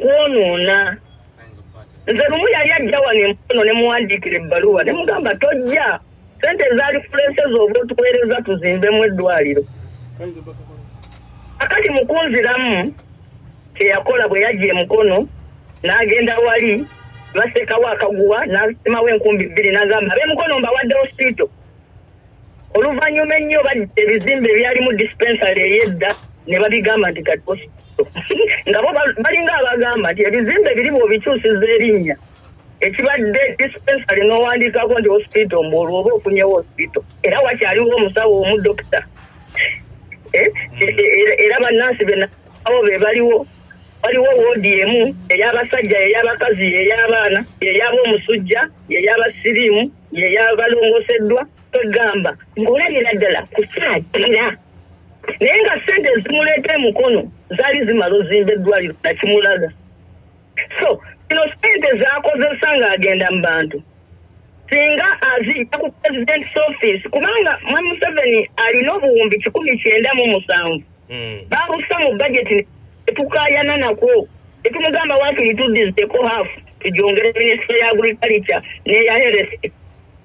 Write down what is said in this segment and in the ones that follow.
kwonoona. Nze lumu yali ajja wano e Mukono ne muwandiikira ebbaluwa ne mugamba tojja, ssente ezaali kuleese z'oba otuweereza tuzimbemu eddwaliro. Kakati mu kunziramu kye yakola bwe yajja e Mukono n'agenda wali baseekawo akaguwa n'asimawo 2000 n'agamba ab'e Mukono mbawadde hospital. Oluvannyuma ennyo bajja ebizimbe ebyalimu dispensary ey'edda ne babigamba nti kati hospital. Nga bo balinga abagamba nti ebizimbe biri bw'obikyusiza erinnya ekibadde dispensary n'owandiikako nti hospital mbu olwo oba ofunyewo hospital. Era wakyaliwo omusawo omu dokita. Era bannansi be nabo be baliwo. Waliwo woodi emu ey'abasajja, ey'abakazi, ey'abaana, ey'ab'omusujja, ey'abasiriimu, ey'abalongoseddwa. Kwegamba ng'olabira ddala kukyajira. Naye nga ssente ezimuleeta e Mukono zaali zimala ozimba eddwaliro nakimulaga. So zino ssente z'akozesa ng'agenda mu bantu singa azijja ku president's office, kubanga Mwami Museveni alina 197,000 babussa mu budget tetukaayana nakwo, tetumugamba waakiri tuddizeeko half tugyongere minisitule ya agriculture n'eya health,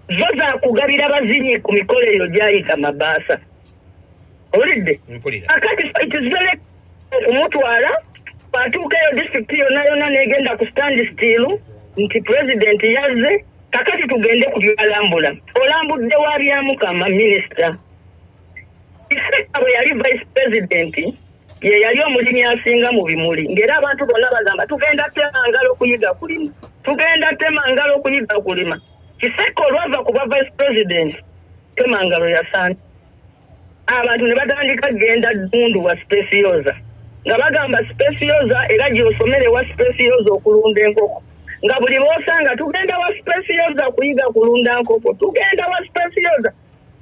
zo zaakugabira bazinyi ku mikolo eyo gyayita mabaasa. Owulidde? Mpulira. Kakati it is very okumutwala bw'atuuka eyo disitulikiti yonna yonna n'egenda ku stand still nti pulezidenti yazze. Kakati tugende ku byalambula. Olambudde wa Byamukama minisita? Kisekka bwe yali vice president ye yali omulimi asinga mu bimuli, ng'era abantu bonna bagamba tugenda tema ngalo okuyiga kulima, tugenda tema ngalo okuyiga kulima. Kisekka olwava ku bwa vice president, tema ngalo yasaana abantu ne batandika kugenda Ddundu wa Specioza, nga bagamba Specioza era gy'osomere wa Specioza okulunda enkoko, nga buli lw'osanga tugenda wa Specioza kuyiga kulunda nkoko, tugenda wa Specioza.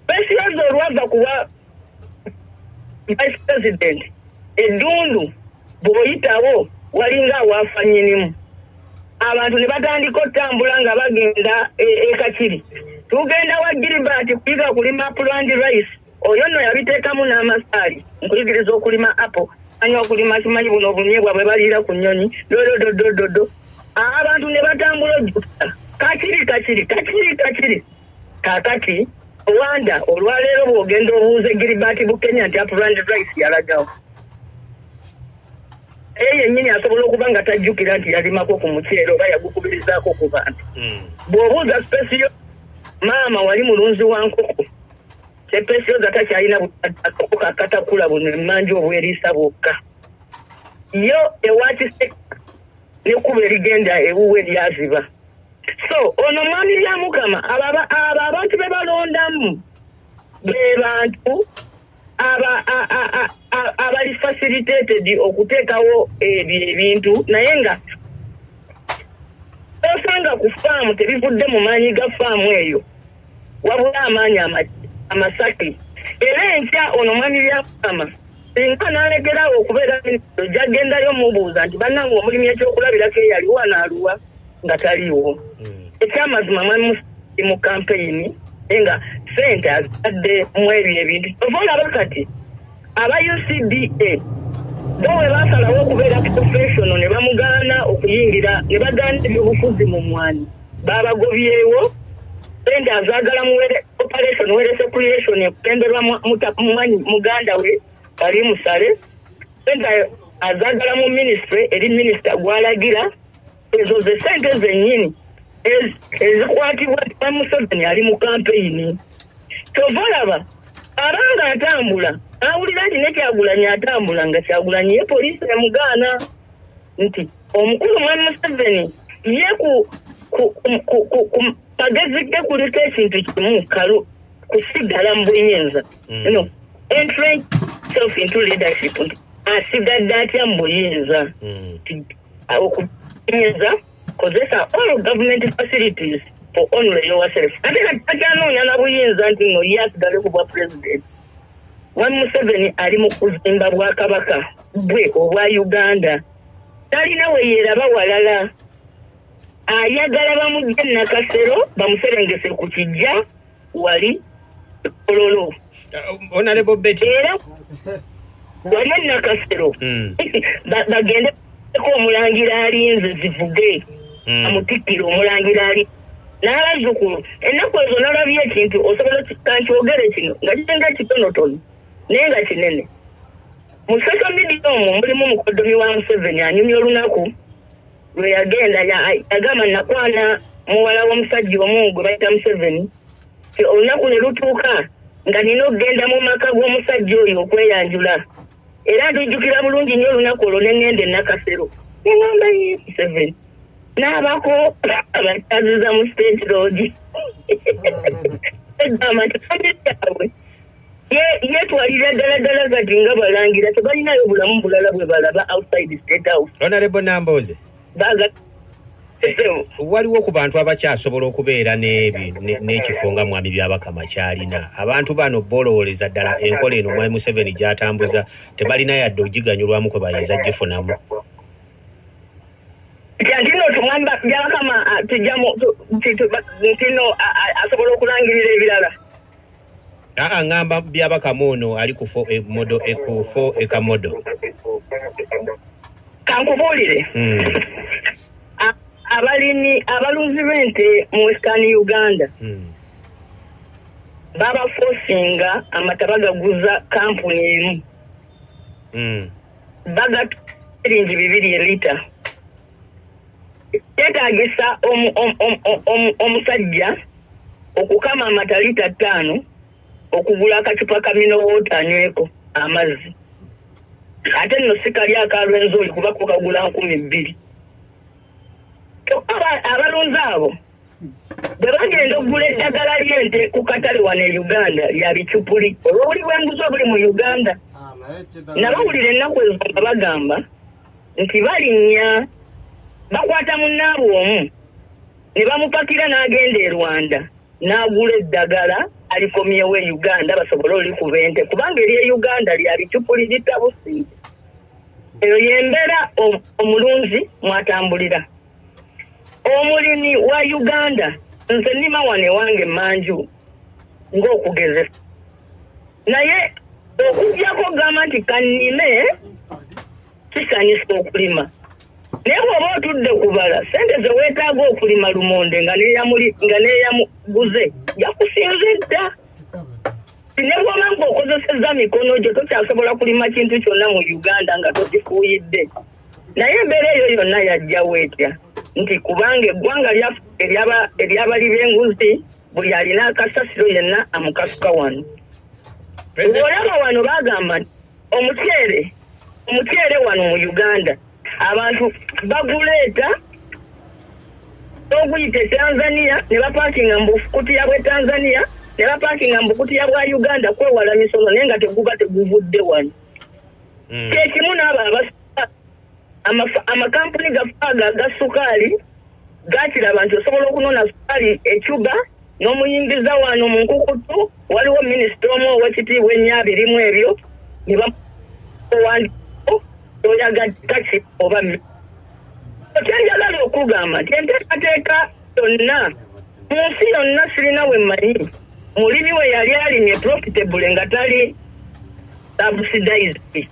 Specioza olwava ku bwa vice president, eddundu bw'oyitawo walinga awaafa nnyinimu. Abantu ne batandika otambula nga bagenda e Kakiri, tugenda wa Gilbert kuyiga kulima upland rice. Oyo nno yabiteekamu n'amasaali, nkuyigiriza okulima apple, anya okulima kimanyi buno obunyeebwa bwe baliira ku nnyonyi dodododododo. Abantu ne batambula ojjuta Kakiri, Kakiri, Kakiri, Kakiri. Kaakati Rwanda olwaleero bw'ogenda obuuze Gilbert Bukenya nti upland rice yalagawo, naye yennyini asobola okuba nga tajjukira nti yalimako ku muceere oba yagukubirizaako ku bantu. Bw'obuuza Specioza, maama wali mulunzi wa nkoko, Specioza takyalina akakoko akatakula buno emmanja obweriisa bwokka. Yo ewa Kisekka n'ekkubo erigenda ewuwe lyaziba. So ono mwami Byamukama, abo abantu be balondamu be bantu abali facilitated okuteekawo ebyo ebintu, naye nga osanga ku faamu tebivudde mu maanyi ga faamu eyo, wabula amaanyi amasake. Era enkya ono mwami Byamukama singa n'alekerawo okubeera minisita, ojja kugendayo mubuuza nti bannange omulimi ekyokulabirako eyali wano aluwa nga taliiwo. Ekyamazima mwami mu kampeyini, naye nga ssente azadde mu ebyo ebintu. Ova olaba kati aba UCDA bo bwe baasalawo okubeera professional ne bamugaana okuyingira, ne bagaana ebyobufuzi mu mwanyi, baabagobyewo. Ssente azaagala mu operation wealth creation ekulemberwa muganda we kali musale. Ssente azaagala mu ministry eri minisita gw'alagira. Ezo ze ssente zennyini ezikwatibwa nti Museveni ali mu kampeyini. Kyova olaba abanga atambula n'awulira nti ne Kyagulanyi atambula, nga Kyagulanyi ye poliisi emugaana, nti omukulu mwami Museveni ye ku magezi ge kuliko ekintu kimu, kalu kusigala mu buyinza. No entrench self into leadership, nti asigadde atya mu buyinza? Okuyinza kozesa all government facilities for only yourself. Ate kati takyanoonya na buyinza nti no ye asigale ku bwa president. Mwami Museveni ali mu kuzimba bwakabaka bwe obwa Uganda, talina we yeeraba walala. Ayagala bamugye Nakasero bamuserengese ku kijja wali Kololo. Honorable Betty. Era wali e Nakasero bagende. Ko omulangira alinze zivuge. Amutikkira omulangira ali n'abazzukulu. Ennaku ezo nalabye ekintu, osobola kankyogere kino nga kiringa kitonotono naye nga kinene. Mu social media omwo mulimu mukoddomi wa Museveni anyumya olunaku lwe yagenda, yagamba, "Nakwana muwala w'omusajja omu gwe bayita Museveni. Olunaku ne lutuuka nga nina okugenda mu maka g'omusajja oyo okweyanjula, era ndujjukira bulungi nnyo olunaku olwo. Ne ŋŋenda e Nakasero, ne ŋŋamba, 'Ye Museveni n'abako abakyaziza mu State Lodge.' Egamba nti family yaabwe yeetwalira ddala ddala kati nga balangira, tebalinayo bulamu bulala bwe balaba outside State House." Honorable Namboze. Baga. Waliwo ku bantu abakyasobola okubeera n'ekifo nga Mwami Byabakama kyalina. Abantu bano bolowoleza ddala enkola eno Mwami Museveni gy'atambuza tebalina yadde ogiganyulwamu kwe bayinza gifunamu. Nti nno tumwamba Byabakama tujjamu nti nno asobola okulangirira ebirala. Aa, ŋŋamba Byabakama ono ali ku 4 modo, ku 4 Acre Model. Kankubuulire. Abalimi abalunzi b'ente mu Western Uganda babaforcinga amata bagaguza kampuni emu. Baga 2 siringi elita. Kyetaagisa omusajja okukama amata lita 5 okugula akacupa ka mineral water anyweko amazzi. Ate nno si kali akalwenzoli, kuba kukagula 2000. Kyokka abalunzi abo bwe bagenda okugula eddagala ly'ente ku katale wano e Uganda lya bicupuli, olw'obuli bw'enguzi obuli mu Uganda. Nabawulira ennaku ezo nga bagamba nti balinnya bakwata munnaabwe omu ne bamupakira n'agenda e Rwanda n'agula eddagala, alikomyewo e Uganda basobole olikuba ente, kubanga ery'e Uganda lya bicupuli litabusiire. Eyo y'embeera omulunzi mwatambulira. Omulimi wa Uganda, nze nnima wano ewange emanju ng'okugezesa, naye okugyako okugamba nti kannime kisanyusa okulima, naye bw'oba otudde kubala sente ze weetaaga okulima lumonde nga neeyamuguze yakusinze dda, ne bw'oba ng'okozesezza mikono gyo tokyasobola kulima kintu kyonna mu Uganda nga tokifuuyidde. Naye embeera eyo yonna yajjawo etya? Nti kubanga eggwanga lyaffe eryabali b'enguzi, buli alina akasasiro yenna amukasuka wano. Ng'olaba wano bagamba nti omuceere wano mu Uganda abantu baguleeta n'oguyita e Tanzania, ne bapakinga mu bukutiya bw'e Tanzania, ne bapakinga mu bukutiya bwa Uganda kwewala misolo, naye nga teguba teguvudde wano. Kyekimu n'abo abasuka amakampuni gaffe ago aga sukaali gakiraba nti osobola okunona sukaali ecuba n'omuyingiza wano mu nkukutu. Waliwo minisita omu owekitiibwa ennyo abirimu ebyo ne bawandiiko oyaga kaki oba kyenjagala okugamba nti enteekateeka yonna mu nsi yonna sirina we mmanyi mulimi we yali alimye profitable nga tali subsidized.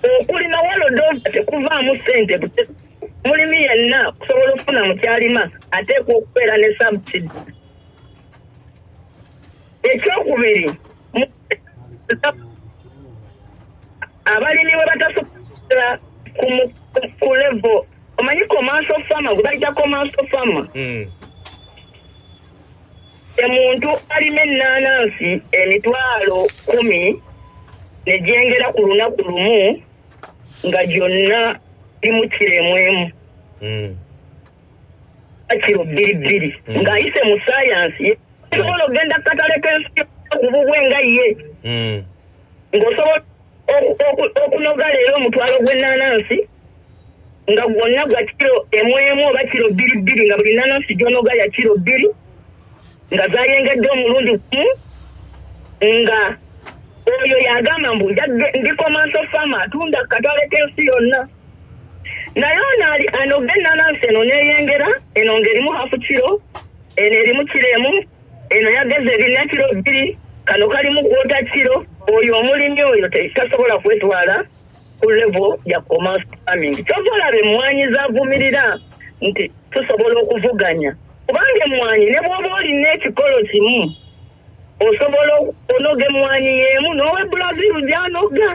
Okulima walodova tekuvaamu ssente. Mulimi yenna okusobola okufuna mu kyalima ateekwa okubeera ne subsidy. Ekyokubiri, abalimi we batasobola ku level, omanyi commercial farmer gwe bayita commercial farmer, omuntu alima ennaanansi 100,000 ne gyengera ku lunaku lumu nga gyonna limu kiro emu emu, kiro bbiri bbiri, ng'ayise mu sayansi, osobola okugenda katale k'ensi ku bubwe nga ye, ng'osobola okunoga leero omutwalo gw'ennaanansi nga gwonna gwa kiro emu emu oba kiro bbiri bbiri, nga buli nanansi gy'onoga ya kiro 2 nga zayengedde omulundi gumu, nga oyo yagamba mbu ndi commercial farmer atunda katale k'ensi yonna. Naye ono ali anoga enanansi eno neyengera eno ng'erimu half kiro, eno erimu kiro emu, eno yageza erina kiro 2, kano kalimu quarter kiro. Oyo omulimi oyo tasobola kwetwala. Ku level ya commercial farming, kyova olaba emmwanyi zavumirira nti tusobola okuvuganya, kubanga emmwanyi ne bw'oba olina ekikolo kimu, osobola onoga emmwanyi y'emu n'owe Brazil gy'anoga.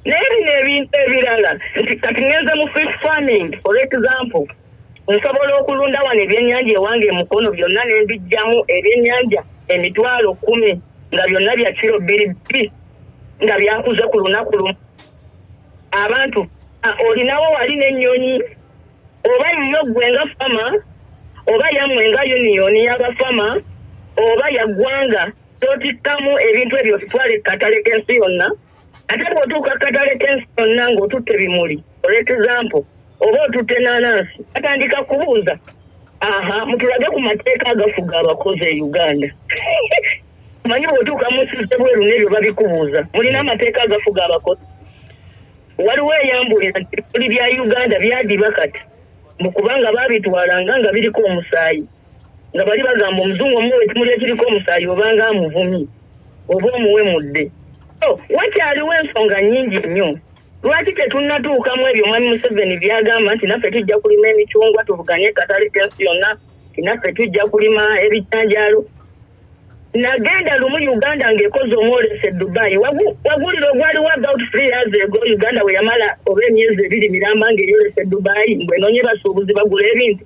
Naye bino ebintu ebirala nti kati ngenze mu fish farming, for example, nsobola okulunda wano ebyennyanja ewange emukono byonna nembijjamu ebyennyanja 10,000 nga byonna bya kiro 2 2, nga byakuze ku lunaku lumu. Abantu olinawo wali n'ennyonyi, oba yiyo ggwe nga farmer, oba yammwe nga union y'aba farmer, oba ya ggwanga, totikkamu ebintu ebyo otutwale katale k'ensi yonna. Ate bw'otuuka katale k'ensi yonna ng'otutte bimuli, for example, oba otutte nanansi, batandika kubuuza, "Aha, mutulage ku mateeka agafuga abakozi e Uganda." Manyi bw'otuuka mu nsi z'ebweru n'ebyo babikubuuza, "Mulina amateeka agafuga abakozi?" Waliwo eyambulira nti ebimuli bya Uganda byadiba kati mu kubanga baabitwalanga nga biriko omusaayi, nga bali bagamba omuzungu omuwa ekimuli ekiriko omusaayi obanga amuvumye oba omuwemudde. So wakyaliwo ensonga nnyingi nnyo lwaki tetunnatuukamu ebyo mwami Museveni byagamba nti naffe tujja kulima emicungwa tuvuganye katale k'ensi yonna, nti naffe tujja kulima ebijanjaalo. Nagenda lumu Uganda ng'ekoze omwoleso e Dubai. Wagulira ogwaliwo about 3 years ago, Uganda we yamala oba emyezi 2 miramba ng'eyolesa e Dubai mbwenoonye basuubuzi bagula ebintu.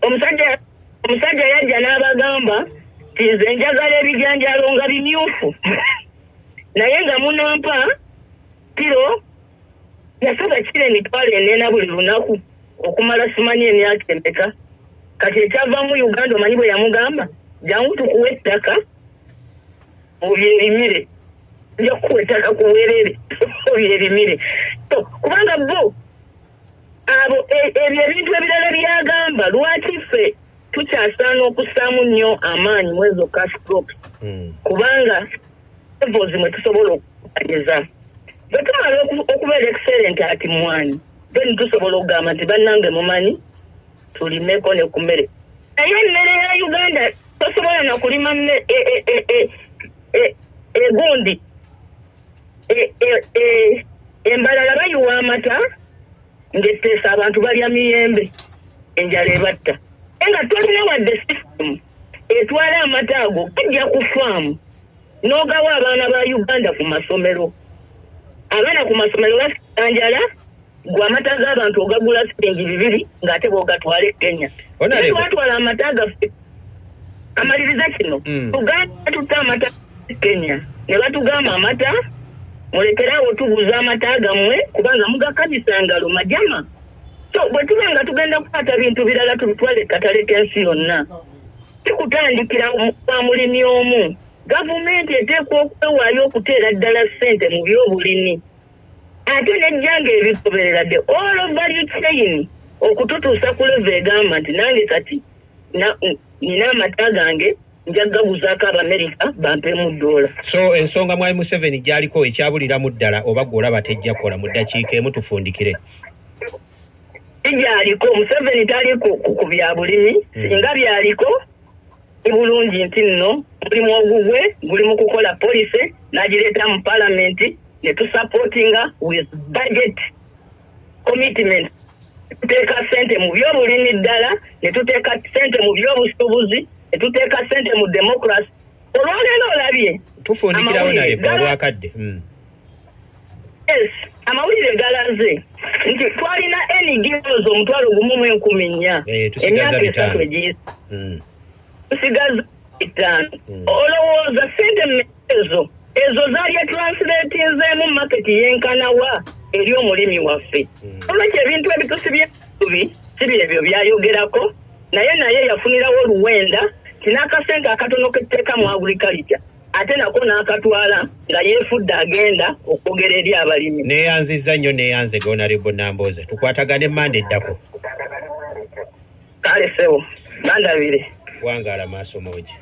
Omusajja yajja n'abagamba nti nze njagala ebijanjaalo nga bimyufu, naye nga munampa kiro. Yasaba kiro 400 buli lunaku okumala simanyi emyaka emeka. Kati ekyavamu, Uganda omanyi bwe yamugamba? "Jangu tukuwa ettaka obyerimire, nja kukuwa ettaka ku bwerere obyerimire." So kubanga bo abo ebyo ebintu ebirala byagamba, lwaki ffe tukyasaana okussaamu nnyo amaanyi mu ezo cash crops? Kubanga levels mwe tusobola okukanyiza, bwe tumala okubeera excellent ati mwanyi, then tusobola okugamba nti bannange mumanyi tulimeko ne ku mmere. Naye emmere ya Uganda tosobola nakulima egundi embalala bayiwa amata ng'etteesa, abantu balya miyembe, enjala ebatta, naye nga tolina wadde system etwala amata ago gajja ku faamu n'ogawa abaana ba Uganda ku masomero. Abaana ku masomero basiga njala, gwe amata g'abantu ogagula siringi 2 ng'ate bw'ogatwala e Kenya. Honorable. Twatwala amata gaffe, amaliriza kino. Uganda tutta amata e Kenya ne batugamba, "Amata mulekerawo tuguza amata gammwe kubanga mugakabisa ngalo majama." So bwe tuba nga tugenda kukwata bintu birala tubitwale katale k'ensi yonna, tikutandikira kwa mulimi omu. Gavumenti eteekwa okwewaayo okuteera ddala ssente mu byobulimi, ate nejjanga ebigoberera the all value chain okututuusa ku level egamba nti nange kati nina amata gange, nja gaguzaako Abamerika bampeemu ddoola. So ensonga mwami Museveni gy'aliko ekyabuliramu ddala, oba gwe olaba tejja kukola? Mu ddakiika emu tufundikire. Sigyaliko, Museveni tali ku bya bulimi. Singa byaliko ni bulungi nti nno mulimu ogugwe guli mu kukola policy n'agireeta mu palamenti ne tusupportinga with budget commitment, tuteeka ssente mu byobulimi ddala, ne tuteeka ssente mu byobusuubuzi, ne tuteeka ssente mu democracy. Olwaleero olabye Tufundikirawo. amawulire Naleba olwakadde. Yes, amawulire galaze nti twalina NGOs 14,000. Tusigaza Emyaka 3 bitaano. egiyise tusigaza 5. Olowooza sente mmeka ezo zaali etranslatinzeemu market yenkanawa eri omulimi waffe? Olwekyo ebintu ebitusibye bi si byebyo byayogerako, naye yafunirawo oluwenda ti n'akasente akatono ketteeka mu agriculture ate nako n'akatwala nga yeefudde agenda okwogera eri abalimi. Neeyanzizza nnyo, neeyanze Honorable Nambooze. Tukwatagane manda eddako. Kale sebo, bandabire. Wangaala, maaso moogi.